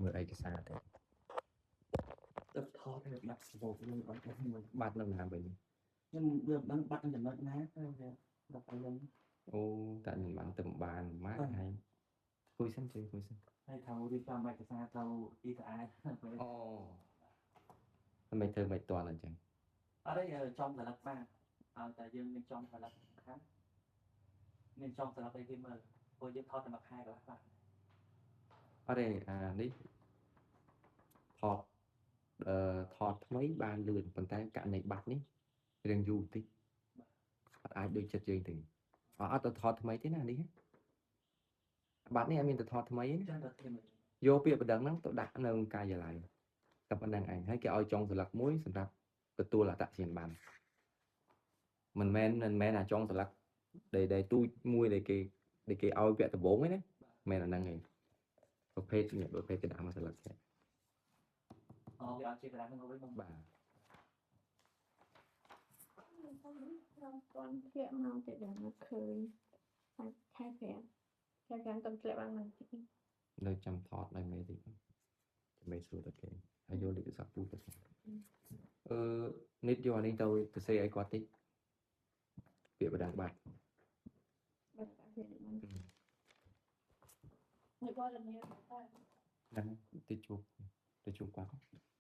មើលឯកសារទៅ ទៅថតឲ្យបាត់សបោកនឹងអត់មួយ បាត់នៅណាវិញ? ខ្ញុំវាមិនដឹងបាត់ចំណុចណាទៅ វាដល់ពេលខ្ញុំ អូ តែមិនបានទៅបានម៉ាក់ហើយ គួយសិន ជួយគួយសិន ហើយត្រូវរៀបចំឯកសារទៅ ETI អូ មិនធ្វើមិនតាន់អញ្ចឹង អត់ទេ ចំសន្លឹកបានឲ្យតែយើងមានចំសន្លឹក សំខាន់មានចំសន្លឹកអីគេមើល ព្រោះយើងថតតែមួយខែកន្លះបាទ។ អត់ទេ អានេះថត អឺថតថ្មីបានលឿន ប៉ុន្តែករណីបាត់នេះរៀងយូរបន្តិច អត់អាចដូចចិត្តយើងទេ អត់ទៅថតថ្មីទេណា នេះបាត់នេះអត់មានទៅថតថ្មីទេណា យកពាក្យបណ្ដឹងហ្នឹងទៅដាក់នៅការិយាល័យតែប៉ុណ្្នឹងឯង ហើយគេឲ្យចុងសន្លឹកមួយសម្រាប់ទទួលអត្តសញ្ញាណប័ណ្ណ មិនមែនអាចុងសន្លឹកដែលទូចមួយដែលគេឲ្យវគ្គដំបូងឯណា មិនអាហ្នឹងឯង ប្រភេទនេះ ប្រភេទកដាស់មួយសន្លឹកទេ អូ វាអត់ជាកដាស់ហ្នឹងវិញបង? បាទ ខ្ញុំទាន់ធ្លាក់មកទៀត ដល់មកឃើញខែ5 ខែ5 តំធ្លាក់បានមិនតិច នៅចាំថតឲ្យមេតិច ចាំមេសួរទៅគេហើយ យកលេខទូរស័ព្ទពូទៅ អឺនិតយកអានេះទៅទៅសេឲ្យគាត់តិច ពាក្យបណ្ដឹងបាត់ បាទ នេះបងលាហ្នឹង ទៅជួបគាត់។